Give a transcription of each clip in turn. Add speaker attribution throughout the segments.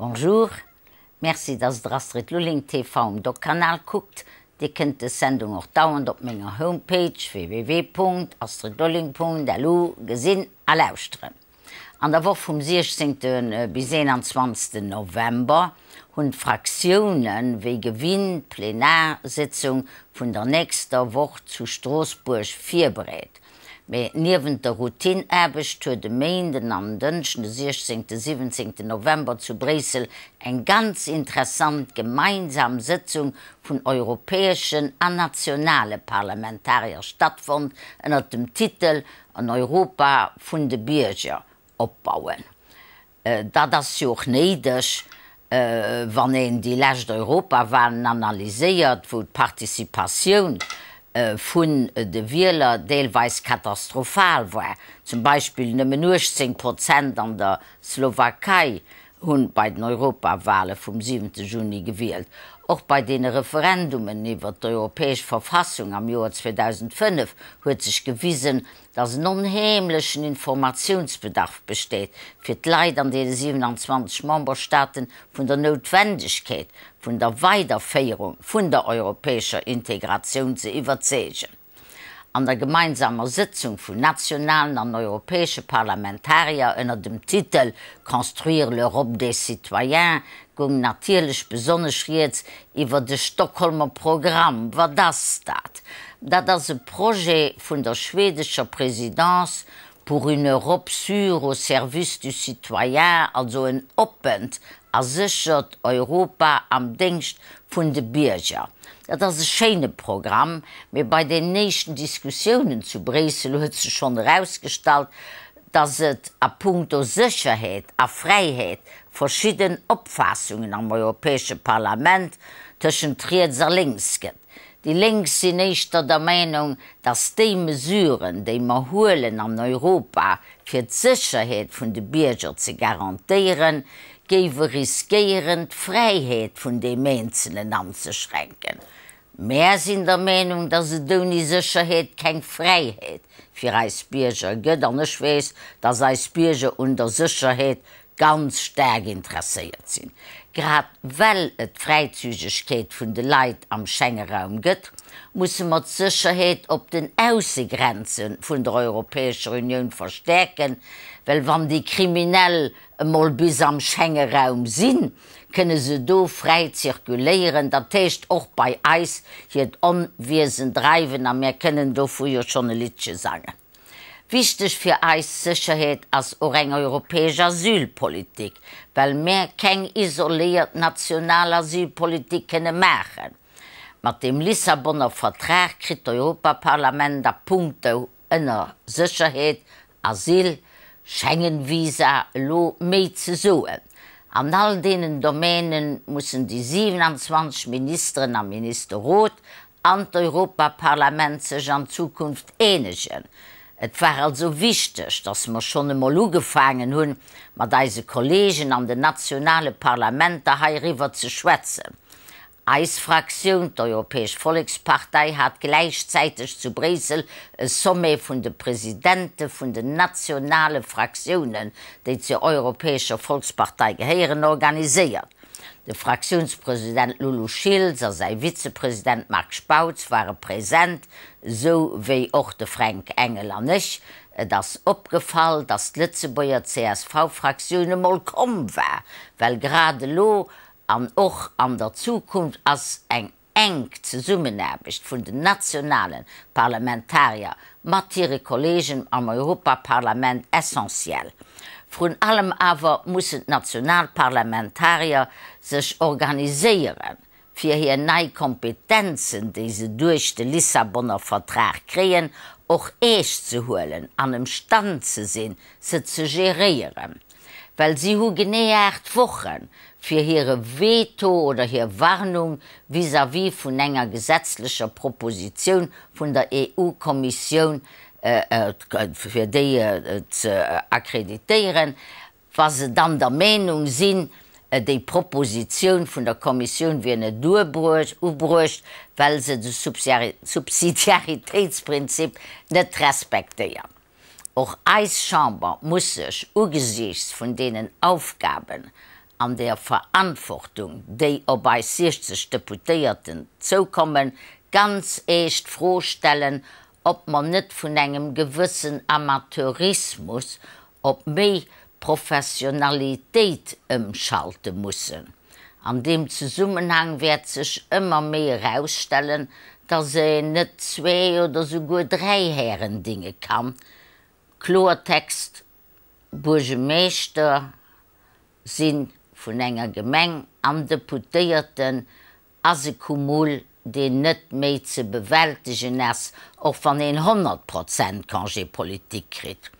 Speaker 1: Bonjour, Merci dass der Astrid Lulling TV um Doc-Kanal kuckt. Dir kënnt des Sendung och dauernd op menger Homepage www.astridlulling.lu gesinn a lauschteren. An der Woch vum 16 bis 21 November hunn d'Fraktiounen wéi gewinnt d'Plenarsitzung vun der nächster Woch zu Stroossbuerg virbereet. Mee niewent der Routineaarbecht huet e Méinden an en Dënschden, de 16. 17. November zu Bréissel eng ganz interessant gemeinsam Sëtzung vun europäeschen an nationale Parlamentarier stattfonnt ënnert dem Titel En Europa vun de Bierger opbauen. Dat ass jo och néideg, wann een déi lescht Europawahlen analyséiert, wou d'Participatioun vun de Wieler deelweis katastrophal war. Zum Beispill nëmmen 18 Prozent an der Slowakei hu bei den Europawahle vum 7 Juni gewielt. Och bei deene Referendumen iwwer d'Europäesch Verfassung am Joer 2005 huet sech gewisen, dass en onheemlechen Informatiounsbedarf besteet, fir d'Leit an deene 27 Memberstaaten vun der Noutwendegkeet vun der Weiderféierung vun der europäescher Integratioun ze iwwerzeegen. An der gemeinsamer Sëtzung vun nationalen an europäesche Parlamentarier ënner dem Titel Construire l'Europe des citoyens goung natierlech besonnesch rieds iwwer de Stockholmer Programm. Wat ass dat? Dat ass e Projet vun der schwedescher Présidence pour une Europe sûre au service du citoyen, also en oppent a séchert Europa am Déngscht vun de Bierger. Dat ass e schéine Programm, mee bei den éischten Diskussiounen zu Bréissel huet sech schonn erausgestallt, dass et a puncto Sécherheet a Fräiheet verschidden Opfaassungen am Europäesche Parlament tëschent riets a lénks gëtt. Déi Lénk sinn éischter der Meinung, dass déi Mesuren, déi mer huelen an Europa, fir d'Sécherheet vun de Bierger ze garantéieren, géiwe riskéieren, d'Fräiheet vun deem Eenzelen anzeschränken. Mär sinn der Meenung, dass et ouni Sécherheet keng Fräiheet fir eis Bierger gëtt. An ech weess, dass eis Bierger un der Sécherheet ganz staark interesséiert sinn. Grad well et d'Fräizügegkeet vun de Leit am Schengeraum gëtt, musse mer d'Sécherheet op den Aussegrenze vun der Europäescher Unioun verstäerken, well wann déi Kriminell emol bis am Schengeraum sinn, kënne se do fräi zirkuléieren, dat heescht och bei eis hiert Onwiesen dreiwen, a mär kënnen dovu jo schonn e Liddche sangen. Wichteg fir eis Sécherheet ass och eng europäesch Asylpolitik, well mär keng isoléiert national Asylpolitik kënne maachen. Mat dem Lissabonner Vertrag kritt d'Europaparlament a punkto ënner Sécherheet, Asyl, Schengen-Visa elo méi ze soen. An all deenen Domäne mussen déi 27 Ministeren am Ministerrot an d'Europaparlament sech an Zukunft eenegen. Et war also wichteg, datt mer schonn emol ugefaangen hunn, mat eise Kollegen an den nationale Parlamenter heiriwwer ze schwätzen. Eis Fraktioun, d'Europäesch Vollekspartei, hat gläichzäiteg zu Bréissel e Sommet vun de Presidente vun den nationale Fraktiounen, déi zur Europäescher Volkspartei gehéieren, organiséiert. De Fraktiounspresident Lulu Schiltz a säi Vizepresident Marc Spautz ware present, esou wéi och de Fränk Engel an ech. Et ass opgefall, datt d'Lëtzebuerger CSV-Fraktioun emol komm war, well grad elo An och an der Zukunft ass eng enk Zesummenaarbecht vun den nationale Parlamentarier mat hire Kollegen am Europaparlament essentiell. Vrun allem awer mussen d'national Parlamentarier sech organiséieren, fir hir nei Kompetenzen, déi se duerch de Lissabonner Vertrag kréien, och eescht ze huelen an emstand ze sinn, se ze geréieren. Well si hu genee 8 Woche fir hire Veto oder hir Warnung vis-à-vis vun enger gesetzlecher Propositioun vun der EU-Kommissioun, fir déi ze akkreditéieren, wa se dann der Meenung sinn, déi Propositioun vun der Kommissioun wier net ubruecht, well se de Subsidiaritéitsprinzip net respektéiert. Och eis Chamber muss sech ugesiichts vun deenen Aufgaben. An der Verantwortung, déi op eis 60 Deputéierten zoukommen, ganz eescht d'Fro stellen, ob mer net vun engem gewëssen Amateurismus op méi Professionalitéit ëmschalte mussen. An deem Zesummenhang wäert sech ëmmer méi erausstellen, dass een net zwee oder souguer dräi Hären dinge kann. Kloertext, Buergemeeschter si vun enger Gemeng an Deputéierten ass e Cumul, deen net méi ze bewältegen ass, och wann een 100 Prozent Congé politique kritt.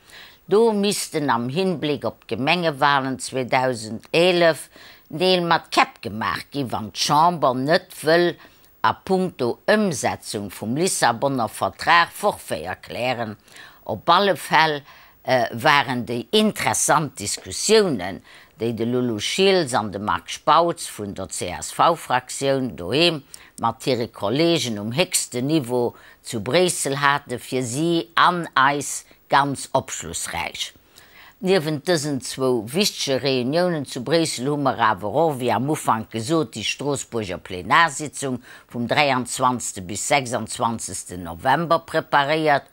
Speaker 1: Do missten am Hinbléck op d'Gemengewalen 2011 Neel mat Käpp gemaach gi wann d'Chamber net wëll a puncto Ëmsetzung vum Lissabonner Vertrag Forfait erklären. Op alle Fäll waren déi interessant Diskussiounen, déi de Lulu Schiltz an de Marc Spautz vun der CSV-Fraktioun doheem mat hire Kollegen um héchsten Niveau zu Bréissel haten, fir si an eis ganz opschlussräich. Niewent dësen zwou wichtege Reuniounen zu Bréissel hu mer awer och, wéi am Ufank gesot, déi Stroossbuerger Plenarsitzung vum 23. bis 26. November preparéiert.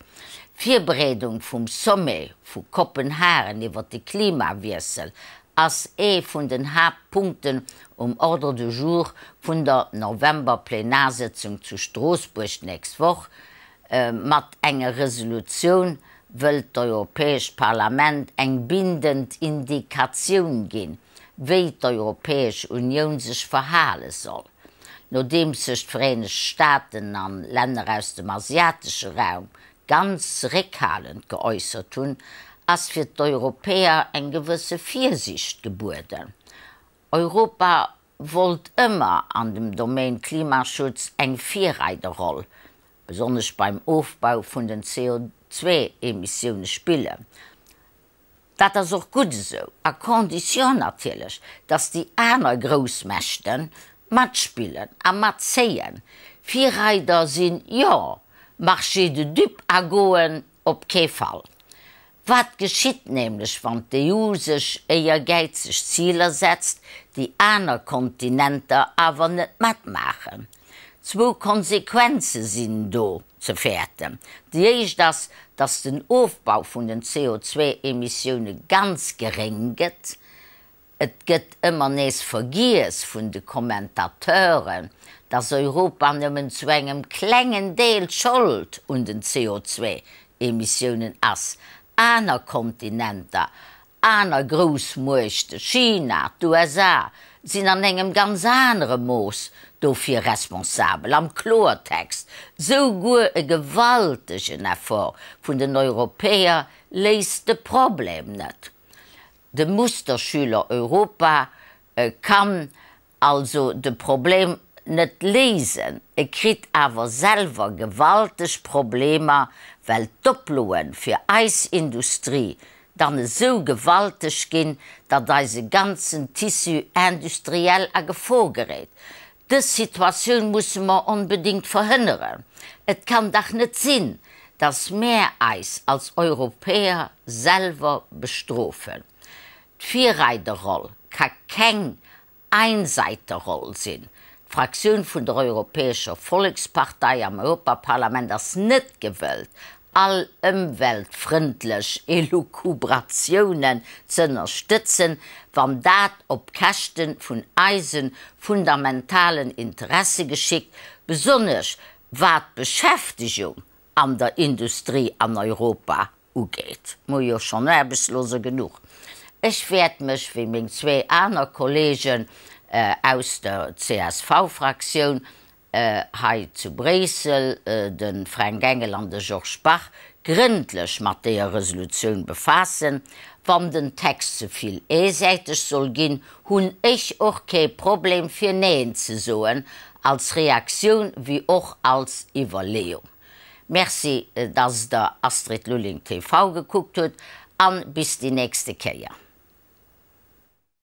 Speaker 1: D'Virbereedung vum Sommet vu Kopenhagen iwwer de Klimawiessel ass ee vun den Haaptpunkten um Ordre du jour vun der November-Plenarsëtzung zu Stroossbuerg d'nächst Woch. Mat enger Resolutioun wëllt d'Europäescht Parlament eng bindend Indikatioun ginn, wéi d'Europäesch Unioun sech verhale soll. Nodeems sech d'Vereenegt Staaten an Länner aus dem asiatesche Raum ganz zeréckhalend geäussert hunn, ass fir d'Europäer eng gewësse Virsiicht gebueden. Europa wollt ëmmer an dem Domaine Klimaschutz eng Virreiderroll, besonnesch beim Ofbau vun den CO2-Emissioune spillen. Dat ass och gutt esou, à condition natierlech, datt déi aner Groussmächte matspillen a matzéien. Virreider sinn, jo, Marché de dupes agoen op kee Fall. Wat geschitt nämlech, wann d'EU sech éiergäizeg Ziler setzt, déi aner Kontinenter awer net matmaachen? Zwou Konsequenze sinn do ze fäerten. Déi éischt ass, datt den Ofbau vun den CO2-Emissioune ganz geréng gëtt. Et gëtt ëmmer nees vergiess vun de Kommentateuren, datt Europa nëmmen zu engem klengen Deel Schold un den CO2-Emissiounen ass. Aner Kontinenter, aner Groussmuechte, China, d'USA, sinn an engem ganz anere Mooss dofir responsabel. Am Kloertext, Souguer e gewaltegen Effort vun den Europäer léist de Problem net. De Musterschüler Europa kann also de Problem net léisen, e kritt awer selwer gewalteg Problemer, well d'Oploe fir eis Industrie dann esou gewalteg ginn, datt eise ganzen Tissu industriel a Gefor geréit. Dës Situatioun musse mer onbedéngt verhënneren. Et kann dach net sinn, datt mär eis als Europäer selwer bestrofen. D'Virreiderroll ka keng Einseiterroll sinn. D'Fraktioun vun der Europäescher Vollekspartei am Europaparlament ass net gewëllt, all ëmweltfrëndlech Elukubratiounen z'ënnerstëtzen, wann dat op Käschte vun eise fundamentalen Interesse geschitt, besonnesch wat d'Beschäftegung an der Industrie an Europa ugeet. Mer hu jo schonn Aarbechtsloser genuch. Ech wäert mech, wéi meng zwee aner Kollegen aus der CSV-Fraktioun hei zu Bréissel, de Fränk Engel an de Georges Bach, grëndlech mat deeër Resolutioun befaassen. Wann den Text ze vill eesäiteg soll ginn, hunn ech och kee Problem fir Neen ze soen, als Reaktioun wéi och als Iwwerleeung. Merci dass der Astrid Lulling TV gekuckt hutt an bis déi nächste Kéier.